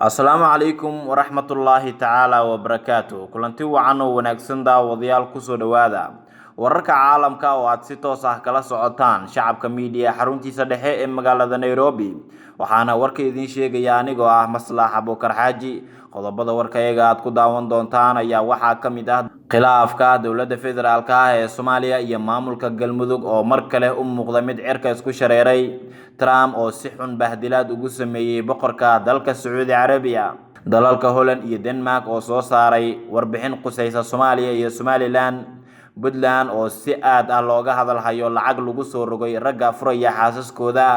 Asalaamu calaykum waraxmatullaahi tacaala wabarakaatu. Kulanti wacan oo wanaagsan, daawadayaal. Kusoo dhowaada wararka caalamka oo aad si toos ah kala socotaan Shacabka Media, xaruntiisa dhexe ee magaalada Nairobi. Waxaana warka idiin sheegaya anigoo ah Maslax Abuukar Xaaji. Qodobada warkayaga aad ku daawan doontaan ayaa waxaa ka mid ah khilaafka dowladda federaalka ah ee Soomaaliya iyo maamulka Galmudug oo mar kale u muuqda mid cirka isku shareeray, Trump oo si xun bahdilaad ugu sameeyey boqorka dalka Sacuudi Carabiya, dalalka Holland iyo Denmark oo soo saaray warbixin qusaysa Soomaaliya iyo Somaliland, Puntland oo si aad ah looga hadalhayo lacag lagu soo rogay ragga furaya xaasaskooda,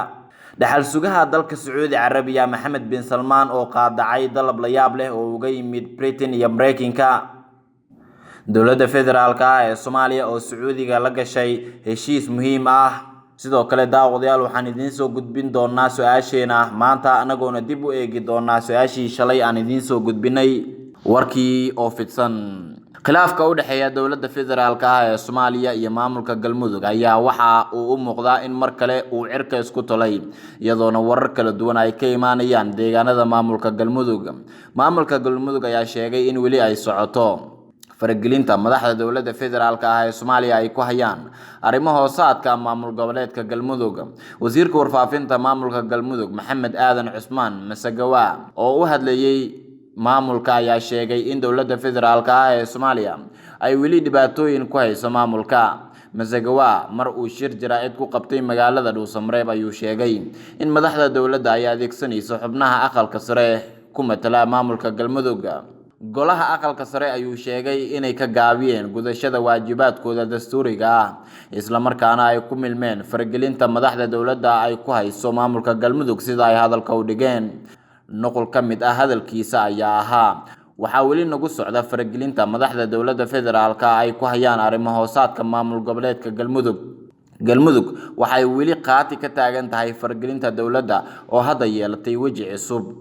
dhaxal sugaha dalka Sacuudi Carabiya Maxamed bin Salmaan oo qaadacay dalab la yaab leh oo uga yimid Britain iyo Mareykanka, dowladda federaalka ah ee Soomaaliya oo Sacuudiga la gashay heshiis muhiim ah. Sidoo kale, daawadayaal, waxaan idiin soo gudbin doonaa su-aasheena maanta, anagoona dib u eegi doonaa su-aashii shalay aan idiin soo gudbinay. Warkii oo fidsan. Khilaafka u dhexeeya dowladda federaalka ah ee Soomaaliya iyo maamulka Galmudug ayaa waxa uu u muuqdaa in mar kale uu cirka isku tolay, iyadoona warar kala duwan ay ka imaanayaan deegaanada maamulka Galmudug. Maamulka Galmudug ayaa sheegay in weli ay socoto faragelinta madaxda dowladda federaalka ah ee Soomaaliya ay ku hayaan arrimo hoosaadka maamul goboleedka Galmudug. Wasiirka warfaafinta maamulka Galmudug, Maxamed Aadan Cusmaan Masagawa, oo u hadlayey maamulka, ayaa sheegay in dowladda federaalka ah ee Soomaaliya ay weli dhibaatooyin ku hayso maamulka. Masagawa mar uu shir jaraa'id ku qabtay magaalada Dhuusamareeb ayuu sheegay in madaxda dowladda ay adeegsanayso xubnaha aqalka sare ku matala maamulka Galmudug. Golaha aqalka sare ayuu sheegay inay ka gaabiyeen gudashada waajibaadkooda dastuuriga ah, islamarkaana ay ku milmeen faragelinta madaxda dowladda ay ku hayso maamulka Galmudug, sida ay hadalka u dhigeen. Nuqul ka mid ah hadalkiisa ayaa ahaa: "Waxaa weli nagu socda faragelinta madaxda dowladda federaalka ay ku hayaan arrimo hoosaadka maamul goboleedka Galmudug. Galmudug waxay weli qaati ka taagan tahay faragelinta dowladda oo hadda yeelatay weji cusub,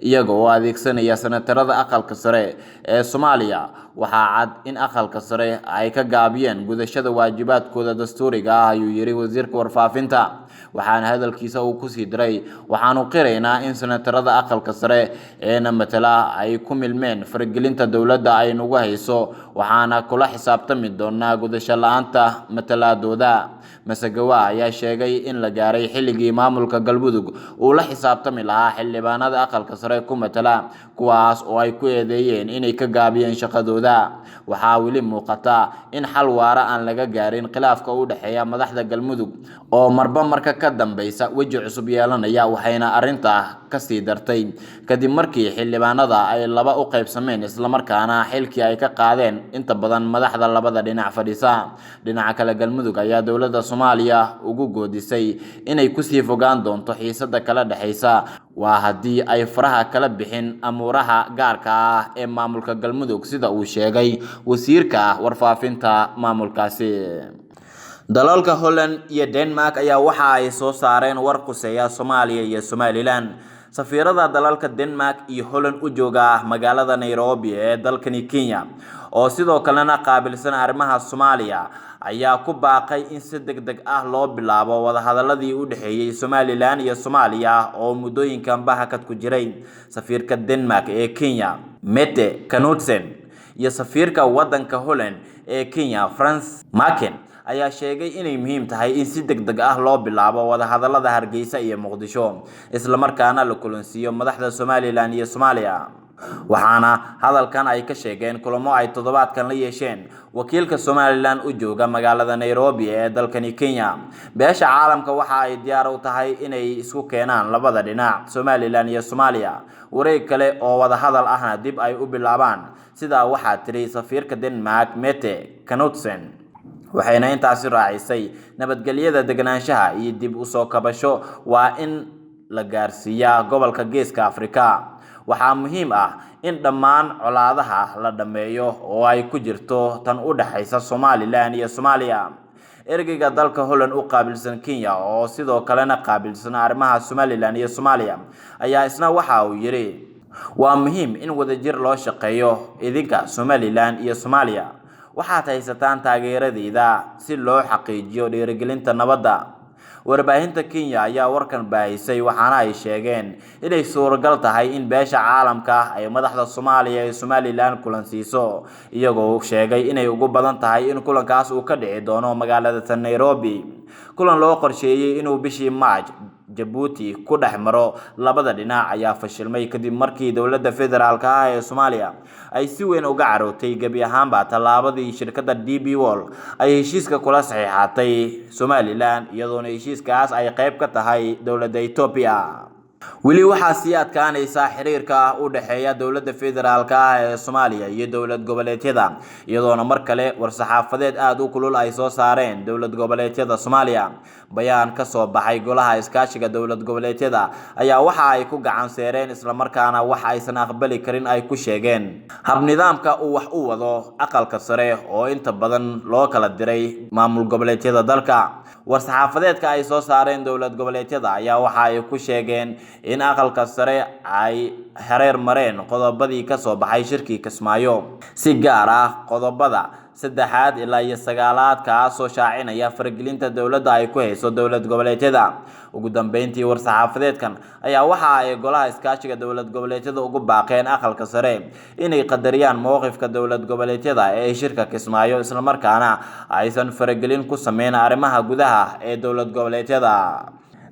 iyaga oo adeegsanaya senatarada aqalka sare ee Soomaaliya. Waxaa cad in aqalka sare ay ka gaabiyeen gudashada waajibaadkooda dastuuriga ah," ayuu yiri wasiirka warfaafinta. Waxaana hadalkiisa uu kusii diray: "Waxaanu qiraynaa in senatarada aqalka sare eena matala ay ku milmeen faragelinta dowladda ay nagu hayso, waxaana kula xisaabtami doonaa gudasho la-aanta matalaadooda." Masagawa ayaa sheegay in la gaaray xilligii maamulka Galmudug uu la xisaabtami lahaa xildhibaanada aqalka sare ku matala, kuwaas oo ay ku eedeeyeen inay ka gaabiyeen shaqadooda. Waxaa weli muuqata in xal waara aan laga gaarin khilaafka u dhexeeya madaxda Galmudug oo marba marka ka dambeysa weji cusub yeelanaya, waxayna arrintaa kasii dartay kadib markii xildhibaanada ay laba u qaybsameen, islamarkaana xilkii ay ka qaadeen inta badan madaxda labada dhinac fadhisa. Dhinaca kale, Galmudug ayaa dowladda Soomaaliya ugu goodisay inay kusii fogaan doonto xiisada kala dhexeysa, waa haddii ay faraha kala bixin amuuraha gaarka ah ee maamulka Galmudug, sida uu sheegay wasiirka warfaafinta maamulkaasi. Dalalka Holland iyo Denmark ayaa waxa ay soo saareen war quseeya Soomaaliya iyo Somaliland. Safiirada dalalka Denmark iyo Holland u jooga magaalada Nairobi ee dalkani Kenya, oo sidoo kalena qaabilsan arrimaha Soomaaliya, ayaa ku baaqay in si deg deg ah loo bilaabo wadahadaladii u dhexeeyey Somaliland iyo Soomaaliya oo muddooyinkanba hakad ku jiray. Safiirka Denmark ee Kenya, Mette Knudsen, iyo safiirka waddanka Holland ee Kenya, Frans Maken, ayaa sheegay inay muhiim tahay in si deg deg ah loo bilaabo wadahadalada Hargeysa iyo Muqdisho, islamarkaana la kulansiiyo madaxda Somaliland iyo Soomaaliya. Waxaana hadalkan ay ka sheegeen kulamo ay toddobaadkan la yeesheen wakiilka Somaliland u jooga magaalada Nairobi ee dalkani Kenya. "Beesha caalamka waxa ay diyaar u tahay inay isku keenaan labada dhinac, Somaliland iyo Soomaaliya, wareeg kale oo wadahadal ahna dib ay u bilaabaan," sidaa waxaa tiri safiirka Denmark, Mette Knudsen. Waxayna intaasi raacisay: "Nabadgelyada, deganaanshaha iyo dib u soo kabasho waa in la gaarsiiyaa gobolka Geeska Afrika. Waxaa muhiim ah in dhammaan colaadaha la dhammeeyo, oo ay ku jirto tan u dhexaysa Somaliland iyo Soomaaliya." Ergeyga dalka Holland u qaabilsan Kenya, oo sidoo kalena qaabilsan arrimaha Somaliland iyo Soomaaliya, ayaa isna waxa uu yidhi: "Waa muhiim in wadajir loo shaqeeyo. Idinka, Somaliland iyo Soomaaliya, waxaad haysataan taageeradeyda si loo xaqiijiyo dhiirigelinta nabadda." Warbaahinta Kenya ayaa warkan baahisay, waxaana ay sheegeen inay suuragal tahay in beesha caalamka ay madaxda Soomaaliya ee Somaliland kulansiiso, iyagoo sheegay inay ugu badan tahay in kulankaas uu ka dhici doono magaalada Nairobi. Kulan loo qorsheeyay inuu bishii March Jabuuti ku dhex maro labada dhinac ayaa fashilmay kadib markii dowladda federaalka ah ee Soomaaliya ay si weyn uga carootay gebi ahaanba tallaabadii shirkadda DP World ay heshiiska kula saxiixatay Somaliland, iyadoona heshiiskaas ay qayb ka tahay dowladda Ethiopia. Weli waxaa sii adkaanaysa xiriirka u dhexeeya dowladda federaalka ah ee Soomaaliya iyo dowlad goboleedyada, iyadoona mar kale war-saxaafadeed aada u kulul ay soo saareen dowlad goboleedyada Soomaaliya. Bayaan ka soo baxay golaha iskaashiga dowlad goboleedyada ayaa waxa ay ku gacan seereen islamarkaana wax aysan aqbali karin ay ku sheegeen habnidaamka uu wax u wado aqalka sare oo inta badan loo kala diray maamul goboleedyada dalka. War-saxaafadeedka ay soo saareen dowlad goboleedyada ayaa waxa ay ku sheegeen in aqalka sare ay xereer mareen qodobadii ka soo baxay shirkii Kismaayo, si gaar ah qodobada 3aad ilaa iyo 9aad, kaasoo shaacinaya faragelinta dowladda ay ku hayso dowlad goboleedyada. Ugu dambeyntii, war-saxaafadeedkan ayaa waxa ay golaha iskaashiga dowlad goboleedyada ugu baaqeen aqalka sare inay qadariyaan mowqifka dowlad goboleedyada ee shirka Kismaayo, islamarkaana aysan faragelin ku sameyn arrimaha gudaha ee dowlad goboleedyada.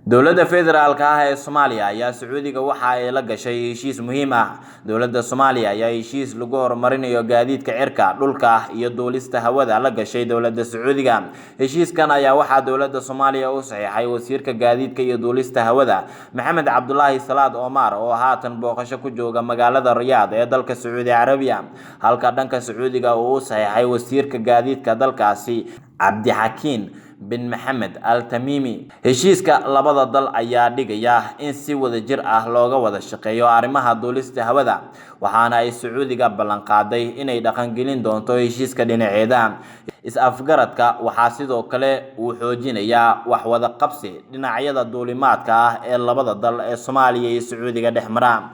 Dowladda federaalka ah ee Soomaaliya ayaa Sacuudiga waxa ay la gashay heshiis muhiim ah. Dowladda Soomaaliya ayaa heshiis lagu horumarinayo gaadiidka cirka, dhulka iyo duulista hawada la gashay dowladda Sacuudiga. Heshiiskan ayaa waxaa dowladda Soomaaliya u saxiixay wasiirka gaadiidka iyo duulista hawada Maxamed Cabdulaahi Salaad Omar, oo haatan booqasho ku jooga magaalada Riyaad ee dalka Sacuudi Carabiya, halka dhanka Sacuudiga uu u saxiixay wasiirka gaadiidka dalkaasi Cabdixakiin bin Maxamed Al Tamimi. Heshiiska labada dal ayaa dhigaya in si wadajir ah looga wada shaqeeyo arrimaha duulista hawada, waxaana ay Sacuudiga ballan qaaday inay dhaqangelin doonto heshiiska dhinaceeda. Is-afgaradka waxaa sidoo kale uu xoojinayaa wax wada qabsi dhinacyada duulimaadka ah ee labada dal ee Soomaaliya iyo Sacuudiga dhex mara.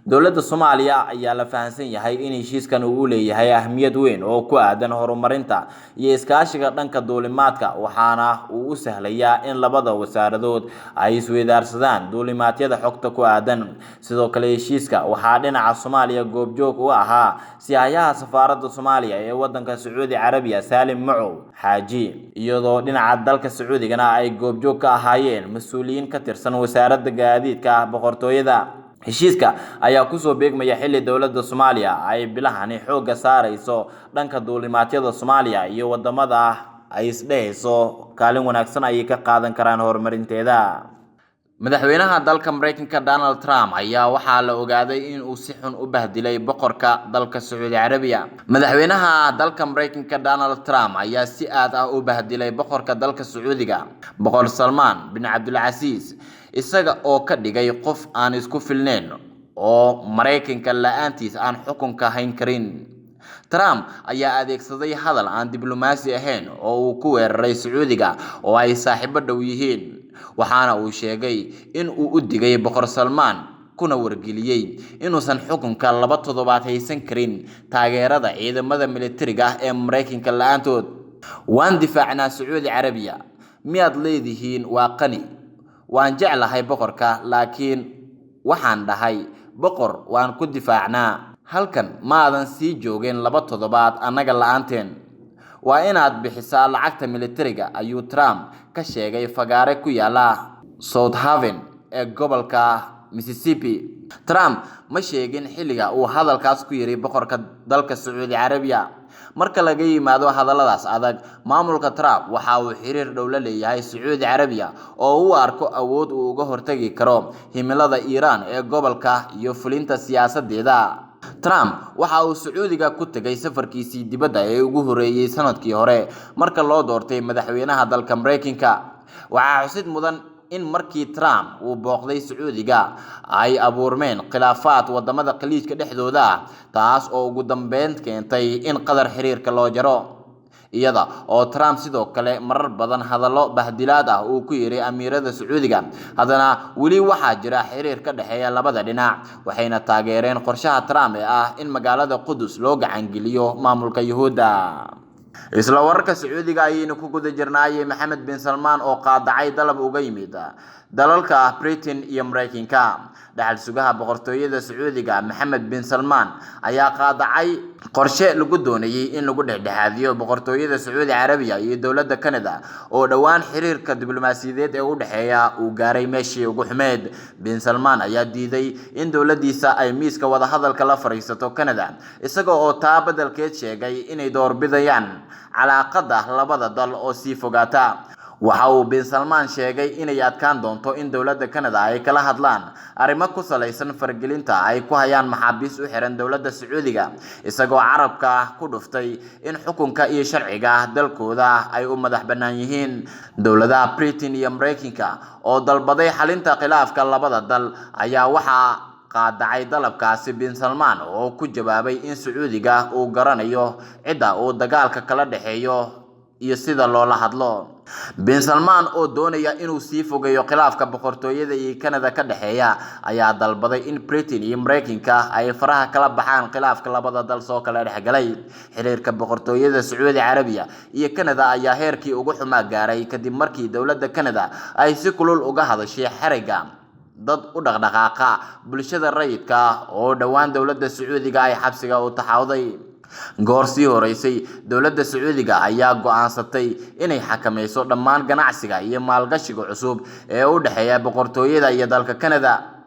Dowladda Soomaaliya ayaa la fahansan yahay in heshiiskan uu u leeyahay ahmiyad weyn oo ku aadan horumarinta iyo iskaashiga dhanka duulimaadka, waxaana uu u sahlayaa in labada wasaaradood ay isweydaarsadaan duulimaadyada xogta ku aadan. Sidoo kale, heshiiska waxaa dhinaca Soomaaliya goobjoog u ahaa siyahayaha safaaradda Soomaaliya ee wadanka Sacuudi Carabiya Saalim Macow Xaaji, iyadoo dhinaca dalka Sacuudigana ay goobjoog ka ahaayeen mas-uuliyiin ka tirsan wasaaradda gaadiidka boqortooyada. Heshiiska ayaa kusoo beegmaya xilli dowladda Soomaaliya ay bilahani xoogga saarayso dhanka duulimaadyada Soomaaliya iyo wadamada ay isdhehayso kaalin wanaagsan ayay ka qaadan karaan horumarinteeda. Madaxweynaha dalka Mareykanka Donald Trump ayaa waxaa la ogaaday in uu si xun u bahdilay boqorka dalka Sacuudi Carabiya. Madaxweynaha dalka Mareykanka Donald Trump ayaa si aad ah u bahdilay boqorka dalka Sacuudiga, Boqor Salmaan bin Cabdulcasiis, isaga oo ka dhigay qof aan isku filneyn oo Mareykanka la'aantiis aan xukunka hayn karin. Trump ayaa adeegsaday hadal aan diblomaasi ahayn oo uu ku weeraray Sacuudiga oo ay saaxiibo dhow yihiin, waxaana uu sheegay in uu u digay Boqor Salmaan kuna wargeliyey inuusan xukunka 2 toddobaad haysan karin taageerada ciidamada militariga ah ee Mareykanka la'aantood. Waan difaacnaa Sacuudi Carabiya, miyaad leedihiin waa qani? Waan jeclahay boqorka, laakiin waxaan dhahay boqor waan ku difaacnaa. Halkan maadan sii joogeen 2 toddobaad annaga la'aanteen. Waa inaad bixisaa lacagta militariga, ayuu Trump ka sheegay fagaare ku yaala South Haven ee gobolka Mississippi. Trump ma sheegin xilliga uu hadalkaas ku yiri boqorka dalka Sacuudi Carabiya. Marka laga yimaado hadalladaas adag, maamulka Trump waxa uu xiriir dhow la leeyahay Sacuudi Carabiya oo uu arko awood uu uga hortagi karo himilada Iiraan ee gobolka iyo fulinta siyaasadeeda. Trump waxa uu Sacuudiga ku tagay safarkiisii dibadda ee ugu horeeyay sanadkii hore marka loo doortay madaxweynaha dalka Mareykanka. Waxaa xusid mudan in markii Trump uu booqday Sacuudiga ay abuurmeen khilaafaad wadamada Khaliijka dhexdooda ah, taas oo ugu dambeyn keentay in qadar xiriirka loo jaro. Iyada oo Trump sidoo kale marar badan hadallo bahdilaad ah uu ku yiri amiirada Sacuudiga, haddana weli waxaa jira xiriir ka dhexeeya labada dhinac, waxayna taageereen qorshaha Trump ee ah in magaalada Qudus loo gacan geliyo maamulka Yuhuudda. Isla wararka Sacuudiga ayaynu ku guda jirnaayay. Maxamed bin Salmaan oo qaadacay dalab uga yimid dalalka Britain iyo Mareykanka. Dhaxal sugaha boqortooyada Sacuudiga Maxamed bin Salmaan ayaa qaadacay qorshe lagu doonayay in lagu dhexdhexaadiyo boqortooyada Sacuudi Carabiya iyo dowladda Canada, oo dhowaan xiriirka diblomaasiyadeed ee u dhexeeya uu gaaray meeshii ugu xumeed. Bin Salmaan ayaa diiday in dowladdiisa ay miiska wadahadalka la fariisato Canada, isaga oo taa beddelkeed sheegay inay doorbidayaan calaaqada labada dal oo sii fogaata. Waxa uu bin Salmaan sheegay inay adkaan doonto in dowladda Canada ay kala hadlaan arrimo ku salaysan faragelinta ay ku hayaan maxaabiis u xiran dowladda Sacuudiga, isagoo carabka ku dhuftay in xukunka iyo sharciga dalkooda ay u madax bannaan yihiin. Dowladaha Britain iyo Mareykanka oo dalbaday xalinta khilaafka labada dal ayaa waxaa qaadacay dalabkaasi bin Salmaan, oo ku jawaabay in Sacuudiga uu garanayo cidda uu dagaalka kala dhexeeyo iyo sida loola hadlo. Bin Salmaan oo doonaya inuu sii fogeeyo khilaafka boqortooyada iyo Canada ka dhexeeya ayaa dalbaday in Britain iyo Mareykanka ay faraha kala baxaan khilaafka labada dal soo kala dhexgalay. Xiriirka boqortooyada Sacuudi Carabiya iyo Canada ayaa heerkii ugu xumaa gaaray kadib markii dowladda Canada ay si kulul uga hadashay xerigga dad u dhaqdhaqaaqa bulshada rayidka oo dhowaan dowladda Sacuudiga ay xabsiga u taxawday. Goor sii horeysay, dowladda Sacuudiga ayaa go'aansatay inay xakameyso dhammaan ganacsiga iyo maalgashiga cusub ee u dhexeeya boqortooyada iyo dalka Canada.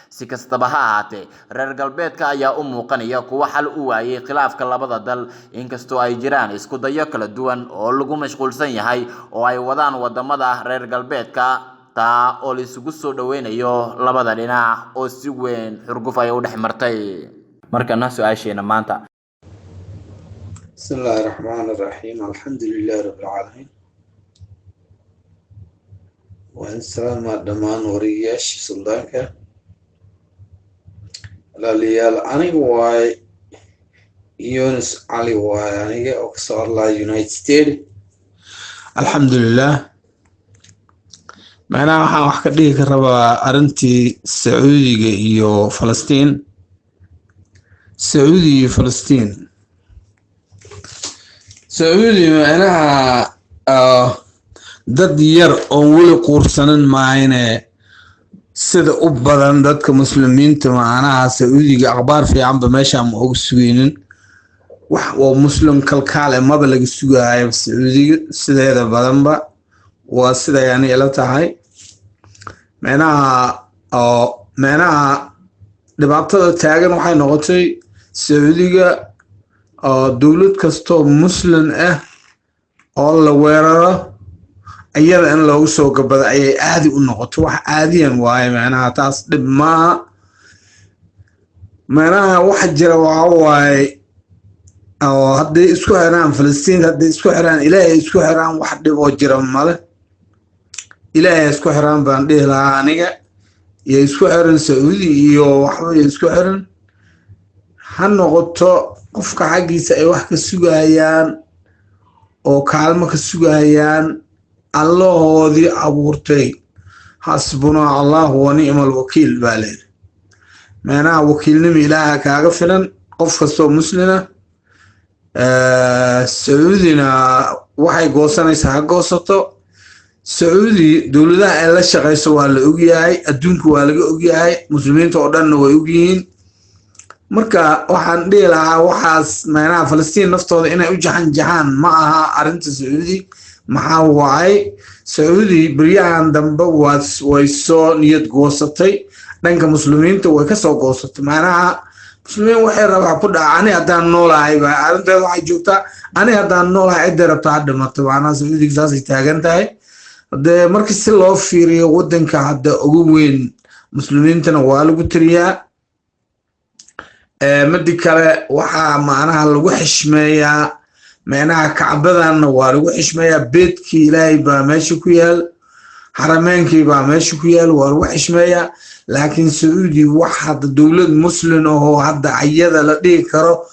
Si kastaba ha ahaatee, reer galbeedka ayaa u muuqanaya kuwo xal u waayay khilaafka labada dal, inkastoo ay jiraan isku dayo kala duwan oo lagu mashquulsan yahay oo ay wadaan wadamada reer galbeedka, taa oo la isugu soo dhaweynayo labada dhinac oo si weyn xurguf ay u dhex martay. Markana su-aasheena maanta. بسم الله الرحمن الرحيم، الحمد لله رب العالمين، waan salaamaa dhammaan wariyayaashii suldaanka. Walaalayaal, aniga waaye Yunus Cali waaye, aniga oo kasoo hadlaya United States. Alxamdulilah, macnaha waxaan wax ka dhigi ka rabaa arrintii Sacuudiga iyo Falastiin. Sacuudi iyo Falastiin, Sacuudi macnaha dad yar oon weli quursanin maayne, sida u badan dadka Muslimiinta macnaha Sacuudiga akhbaar fiicanba meesha ma oga sugaynin. Wax oo Muslim kalkaale maba laga sugaayo Sacuudiga sideeda badanba, waa siday ani ila tahay. Micnaha oo micnaha dhibaatada taagan waxay noqotay Sacuudiga oo dowlad kastoo Muslim ah oo la weeraro iyada in loogu soo gabado ayay aadi u noqoto. Wax caadiyan waaye, macnaha taas dhib maaha. Macnaha waxa jira waxa waaye oo hadday isku xiraan Falastiin, hadday isku xiraan, Ilaahay isku xiraan, wax dhib oo jira male. Ilaahay isku xiraan baan dhihi lahaa aniga. Iyo isku xiran Sacuudi iyo waxba iyo isku xiran ha noqoto. Qofka xaggiisa ay wax ka sugayaan oo kaalmo ka sugayaan, Allahoodii abuurtay, xasbunaa Allahu wa nicma alwakiil baa leedahay. Macnaha wakiilnimo Ilaaha kaaga filan qof kastoo Muslina. Sacuudina waxay goosanaysaa ha goosato. Sacuudi dowladaha ay la shaqeyso waa la ogyahay, adduunka waa laga ogyahay, Muslimiinta oo dhanna way ogyihiin. Marka waxaan dhihi lahaa waxaas macnaha Falastiin naftooda inay u jaxan jaxaan ma aha arrinta Sacuudi. Maxaa waay, Sacuudi beryahan dambe way soo niyad goosatay, dhanka Muslimiinta way kasoo goosatay. Macnaha Muslimiin waxay rabaa ku dhaca, ani haddaan noolahay ba arrinteeda waxay joogtaa, ani haddaan noolahay cidday rabtaa ha dhimato. Macnaha Sacuudiga saasay taagan tahay. Hadee markii si loo fiiriyo, waddanka hadda ugu weyn Muslimiintana waa lagu tiriyaa. Midi kale, waxaa macnaha lagu xishmeeyaa, macnaha Kacbadanna waa lagu xishmeeyaa, beedkii Ilaahay baa meesha ku yaal, xarameenkii baa meesha ku yaal, waa lagu xishmeeyaa. Laakiin Sacuudi wax hadda dowlad Muslim ahoo hadda ayada la dhihi karo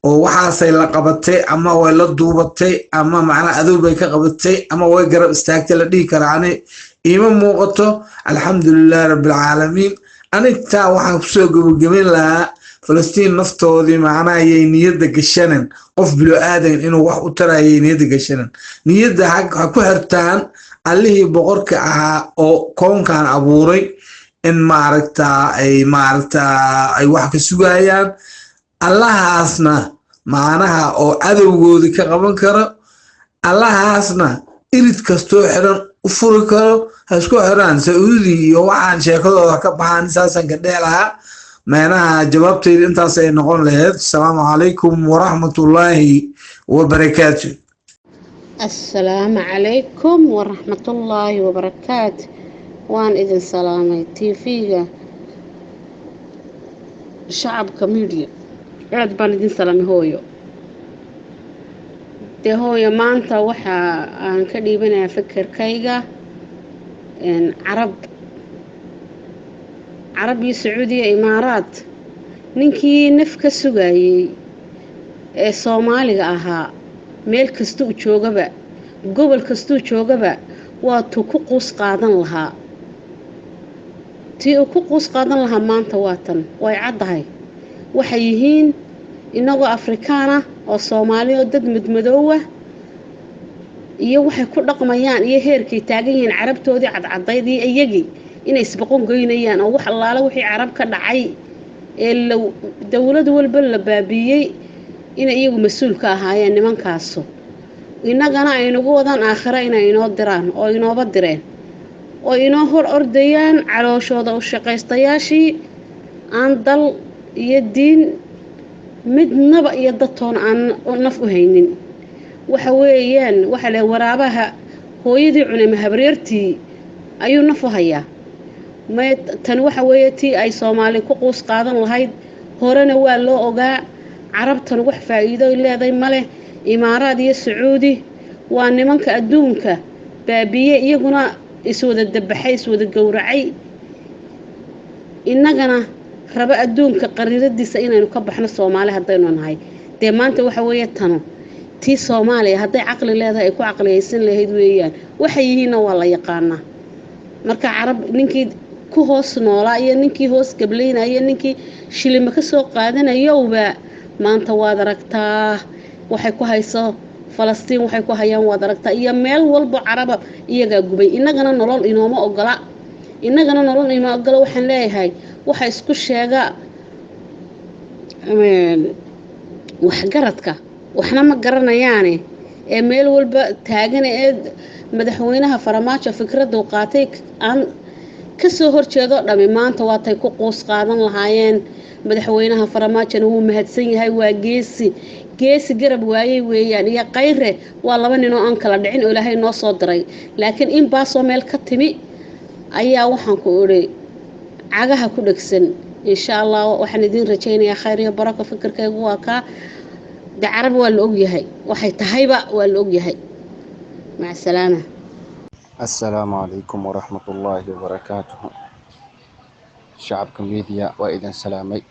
oo waxaasay la qabatay ama way la duubatay ama macnaha adow bay ka qabatay ama way garab istaagtay la dhihi kara, ani iima muuqato. Alxamdulilahi rabbilcaalamiin. Anitaa waxaan kusoo gebagabayn lahaa. Falastiin naftoodii macnaha ayay niyadda gashanin, qof bilo aadan inuu wax u tarayay niyadda gashanin. Niyadda ha ku xirtaan Allihii boqorka ahaa oo koonkan abuuray, in maaragtaa ay maaragtaa ay wax ka sugayaan Allahaasna macnaha oo cadowgoodii ka qaban karo, Allahaasna irid kastoo xiran u furi karo. Ha isku xiraan Sacuudi iyo waxaan sheekadooda ka baxaan. Saasaan ka dheelahaa meenaha. Jawaabtayda intaas ay noqon lahayd. Asalaamu calaykum waraxmatullaahi wabarakaatu. Assalaamu calaykum waraxmatullaahi wabarakaatu. Waan idin salaamay, TV-ga Shacabka Media, aad baan idin salaamay. Hooyo dee, hooyo, maanta waxa aan ka dhiibanayaa fikirkayga. Carab iyo Sacuudiya, Imaaraad, ninkii naf ka sugayey ee Soomaaliga ahaa, meel kastuu joogaba, gobol kastuu joogaba, waa tuu ku quus qaadan lahaa. Tii uu ku quus qaadan lahaa maanta waa tan, way caddahay. Waxay yihiin inagoo Afrikaan ah oo Soomaali oo dad madmadoow ah iyo waxay ku dhaqmayaan iyo heerkay taagan yihiin, Carabtoodii cadcadayd iyo iyagii inay isboqon goynayaan, oo wax allaala wixii Carab ka dhacay ee la dowlad walba la baabiiyey inay iyagu mas-uul ka ahaayeen nimankaasu. Innagana ay nagu wadaan aakhiro inay inoo diraan oo inooba direen oo inoo hor ordayaan calooshooda u shaqaystayaashii aan dal iyo diin midnaba iyo dadtoona aan naf u haynin. Waxa weeyaan, waxa le waraabaha hooyadii cunay mahabaryartii ayuu naf u hayaa. May, tan waxa weeye tii ay Soomaali ku quus qaadan lahayd. Horena waa loo ogaa Carabtan wax faa'iido ay leedahay maleh. Imaaraad iyo Sacuudi waa nimanka adduunka baabiye, iyaguna iswada dabaxay, iswada gowracay, innagana raba adduunka qariiradiisa inaynu ka baxno Soomaali haddaynu nahay. Dee maanta waxa weeye tano tii Soomaaliya hadday caqli leedahay ay ku caqliyaysan lahayd weeyaan. Waxay yihiinna waa la yaqaanaa. Marka Carab ninkii ku hoos noolaa iyo ninkii hoos gablaynaya, ninkii shilima ka soo qaadanayowba, maanta waad aragtaa waxay ku hayso Falastiin, waxay ku hayaan waad aragtaa, iyo meel walbo Caraba iyagaa gubay. Innagana nolol inooma ogola, innagana nolol inooma ogola. Waxaan leeyahay, waxa isku sheega waxgaradka waxna ma garanayaane ee meel walba taagan ee madaxweynaha Faramaajo fikraddu qaatay aan kasoo horjeedo dhami, maanta waatay ku quus qaadan lahaayeen. Madaxweynaha Faramaajona wuu mahadsan yahay, waa geesi, geesi garab waayey weeyaan. Iyo Kayre waa laba nin oo aan kala dhicin oo Ilaahay noo soo diray, laakiin in baasoo meel ka timi ayaa waxaan ku idhi cagaha ku dhegsan. Insha Allah waxaan idiin rajaynayaa khayr iyo barako. Fikirkaygu waa kaa de. Carab waa la ogyahay, waxay tahayba waa la ogyahay. Maca salaama. Assalaamu calaykum waraxmatullaahi wabarakaatuhu. Shacabka Media waa idin salaamay,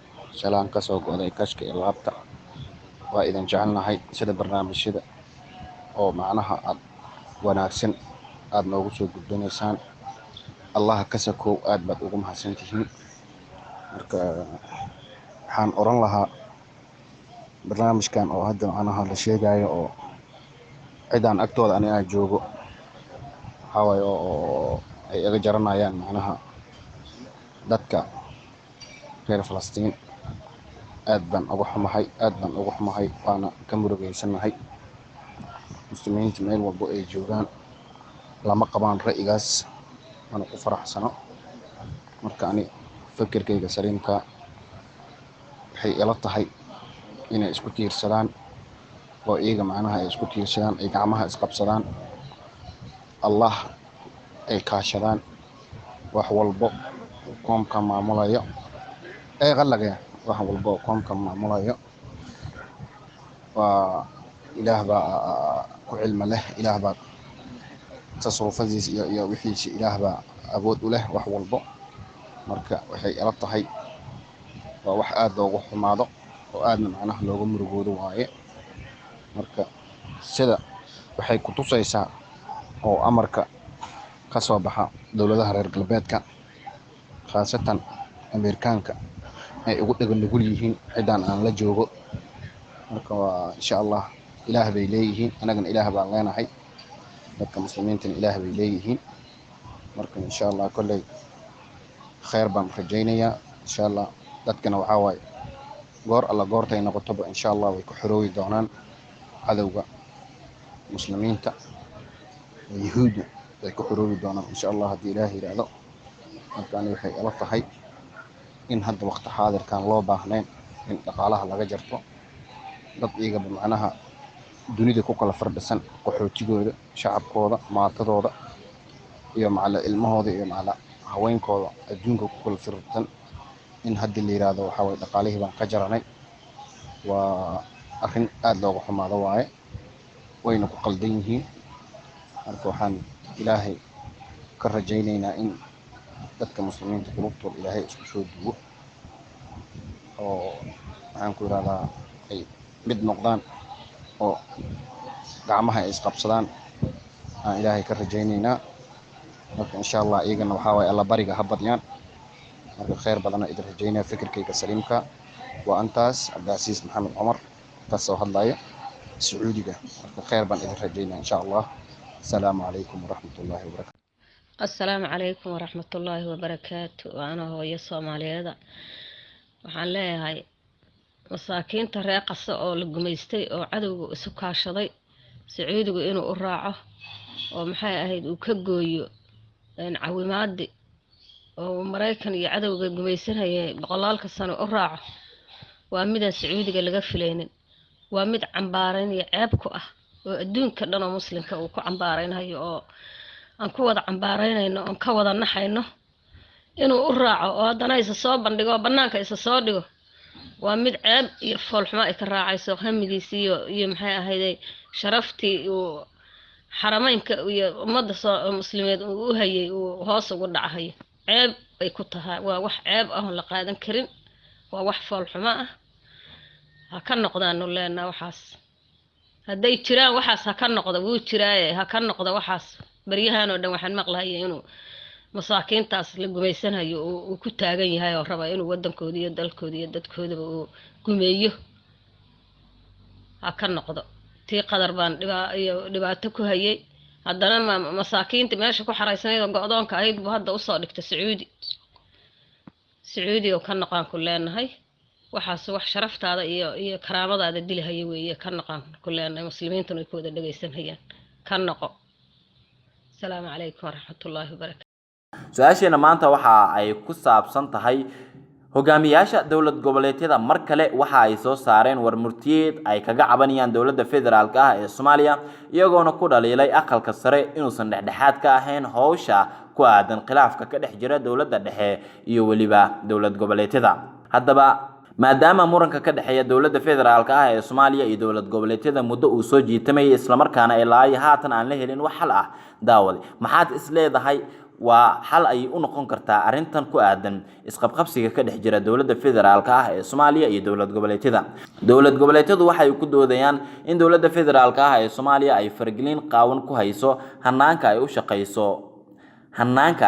salaan ka soo go'day kashka iyo laabta. Waa idin jecelnahay sida barnaamijyada oo macnaha aad wanaagsan aad noogu soo gudbinaysaan. Allaha ka sakow, aad baad ugu mahadsantihiin. Marka waxaan oran lahaa barnaamijkan oo hadda macnaha la sheegayo oo cidaan agtooda ani aan joogo waxaa waaye oo ay iga jaranayaan macnaha dadka reer Falastiin, aad baan uga xumahay, aad baan uga xumahay, waana ka murugeysanahay. Muslimiinta meel walbo ay joogaan lama qabaan ra'yigaas, mana ku faraxsano. Marka ani fikirkayga saliimka waxay ila tahay inay isku tiirsadaan oo iyaga macnaha ay isku tiirsadaan, ay gacmaha isqabsadaan, Allah ay kaashadaan. Wax walbo koomka maamulayo ee qalagaya, wax walbo koomka maamulayo waa Ilaah baa ku cilmi leh, Ilaah baa tasarufadiisa iyo wixiisa, Ilaah baa awood u leh wax walbo. Marka waxay ila tahay waa wax aad loogu xumaado oo aadna macnaha looga murugoodo waaye. Marka sida waxay ku tusaysaa oo amarka ka soo baxa dowladaha reer galbeedka, khaasatan Ameerikaanka, Ay ugu dhega nugul yihiin ciddaan aan la joogo. Marka waa insha Allah, Ilaah bay leeyihiin, anagana Ilaah baan leenahay, dadka Muslimiintana Ilaah bay leeyihiin. Marka insha Allah kolley khayr baan rajaynayaa insha Allah. Dadkana waxaa waaye, goor alla goortay noqotoba, insha Allah way ku xoroowi doonaan cadowga Muslimiinta, Yahuudda way ku xoroobi doonaan insha Allah, haddii Ilaah yidhaahdo. Marka ani waxay ila tahay in hadda waqti xaadirkan loo baahnayn in dhaqaalaha laga jarto dad iyagaba macnaha dunida ku kala fardhisan, qaxootigooda, shacabkooda, maatadooda iyo macala ilmahooda iyo macala haweenkooda adduunka ku kala firdhisan. In hadda la yidhaahdo waxaa waye dhaqaalihii baan ka jaranay, waa arrin aada looga xumaado waaye, wayna ku qaldan yihiin. Marka waxaan Ilaahay ka rajaynaynaa in dadka Muslimiinta qulubtooda Ilaahay isku soo duwo, oo maxaan ku yidhahdaa, ay mid noqdaan oo gacmaha ay isqabsadaan aan Ilaahay ka rajaynaynaa. Marka insha Allah iyagana waxaa waaye Alla bariga ha badiyaan. Marka khayr badana idin rajaynaya. Fikirkayga saliimka waa antaas. Cabdicasiis Maxamed Cumar kasoo hadlaya Sacuudiga. Marka khayr baan idin rajaynaya insha Allah. Asalaamu calaykum waraxmat ullahi wabarakatu. Asalaamu calaykum waraxmatullaahi wabarakaatu. Waa ana hooyo Soomaaliyeeda. Waxaan leeyahay masaakiinta reer Qaso oo la gumaystay oo cadowga isu kaashaday, Sacuudigu inuu u raaco oo maxay ahayd uu ka gooyo cawimaadi, oo Maraykan iyo cadowga gumaysanayay boqolaalka sano u raaco, waa midaan Sacuudiga laga filaynin, waa mid cambaarayn iyo ceeb ku ah oo adduunka dhan oo Muslimka uu ku cambaaraynhayo, oo aan ku wada cambaaraynayno oon ka wada naxayno. Inuu u raaco oo haddana isa soo bandhigo oo bannaanka isa soo dhigo, waa mid ceeb iyo foolxumo ay ka raacayso hamigiisii iyo maxay ahayday sharaftii uu xarameynka iyo ummadda soo Muslimeed uu u hayay uu hoos ugu dhacahayo. Ceeb bay ku tahay, waa wax ceeb ah oon la qaadan karin, waa wax foolxumo ah. Ha ka noqdaanu leenaa waxaas hadday jiraan, waxaas ha ka noqda, wuu jiraaye ha ka noqda waxaas. Baryahan oo dhan waxaan maqlahaya inuu masaakiintaas la gumaysanayo uu ku taagan yahay oo raba inuu waddankooda iyo dalkooda iyo dadkoodaba uu gumeeyo. Ha ka noqdo. Tii Qadar baan iyo dhibaato ku hayay, haddana masaakiinta meesha ku xaraysanayd oo go-doonka ahayd buu hadda usoo dhigtay Sacuudi. Sacuudi oo ka noqaan ku leenahay waxaas, wax sharaftaada iyo karaamadaada dilahaya weeye. Ka noqaan ku leenahay, Muslimiintuna way ku wada dhegaysanayaan, ka noqo. Asalaamu calaykum waraxmatullaahi wabarakatu. Su-aasheena maanta waxa ay ku saabsan tahay hogaamiyaasha dowlad goboleedyada mar kale waxa ay soo saareen war murtiyeed ay kaga cabanayaan dowladda federaalka ah ee Soomaaliya, iyagoona ku dhaliilay Aqalka Sare inuusan dhexdhexaad ka ahayn howsha ku aadan khilaafka ka dhex jira dowladda dhexe iyo weliba dowlad goboleedyada. Haddaba maadaama muranka ka dhexeeya dowladda federaalka ah ee Soomaaliya iyo dowlad goboleedyada muddo uu soo jiitamayay, islamarkaana ilaa iyo haatan aan la helin wax xal ah, daawade, maxaad is leedahay waa xal ayay u noqon kartaa arrintan ku aadan isqabqabsiga ka dhex jira dowladda federaalka ah ee Soomaaliya iyo dowlad goboleedyada? Dowlad goboleedyadu waxay ku doodayaan in dowladda federaalka ah ee Soomaaliya ay faragelin qaawan ku hayso hanaanka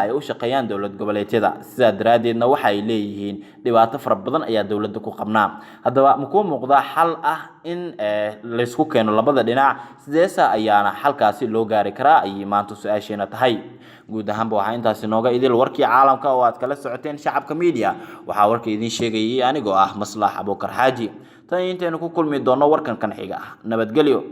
ay u shaqeeyaan dowlad goboleedyada, sidaa daraaddeedna waxa ay leeyihiin dhibaato fara badan ayaa dowladda ku qabnaa. Haddaba makuu muuqdaa xal ah in laysku keeno labada dhinac? Sideesa ayaana xalkaasi loo gaari karaa ayay maanta su-aasheena tahay. Guud ahaanba waxaa intaasi nooga idil warkii caalamka oo aad kala socoteen Shacabka Media. Waxaa warka idiin sheegayay anigoo ah Maslax Abuukar Xaaji. Tan intaynu ku kulmi doonno warkan kan xiga, nabadgelyo.